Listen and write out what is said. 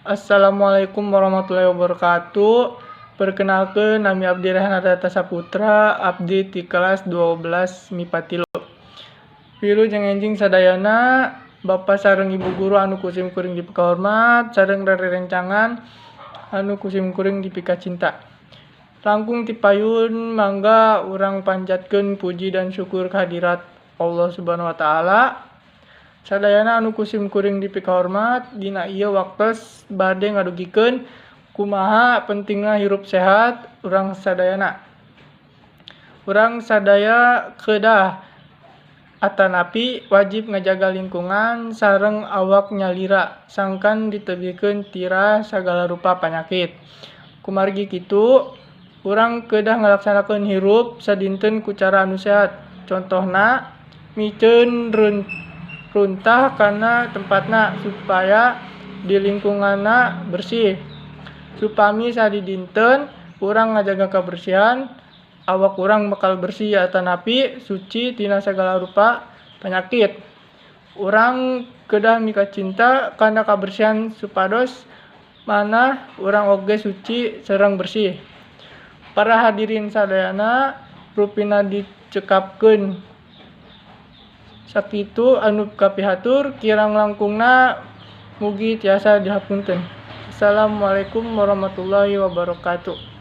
Assalamualaikum warahmatullahi wabarakatuh. Perkenalkeun, nami abdi Rehan Ardata Saputra, abdi ti kelas 12 MIPA 3. Wilujeng enjing sadayana, Bapak sareng Ibu guru anu ku sim kuring dipikahormat, sareng rerencangan anu ku sim kuring dipikacinta. Langkung ti payun, mangga urang panjatkeun puji dan syukur kehadirat Allah Subhanahu wa Taala. Sadayana anu ku sim kuring dipikahormat, dina ieu waktos bade ngadugikeun kumaha pentingna hirup sehat urang sadayana. Urang sadaya kedah atanapi wajib ngajaga lingkungan sareng awak nyalira sangkan ditebihkeun tina sagala rupa panyakit. Kumargi kitu, urang kedah ngalaksanakeun hirup sadinten ku cara anu sehat. Contohna, miceun runtah kana tempatna supaya di lingkunganna bersih. Supami sadidinten urang ngajaga kabersihan, awak urang bakal bersih atanapi suci tina sagala rupa penyakit. Urang kedah mikacinta kana kabersihan supados manah urang oge suci sareng bersih. Para hadirin sadayana, rupina dicekapkeun sakitu anu kapihatur, kirang langkungna mugi tiasa dihapunten. Assalamualaikum warahmatullahi wabarakatuh.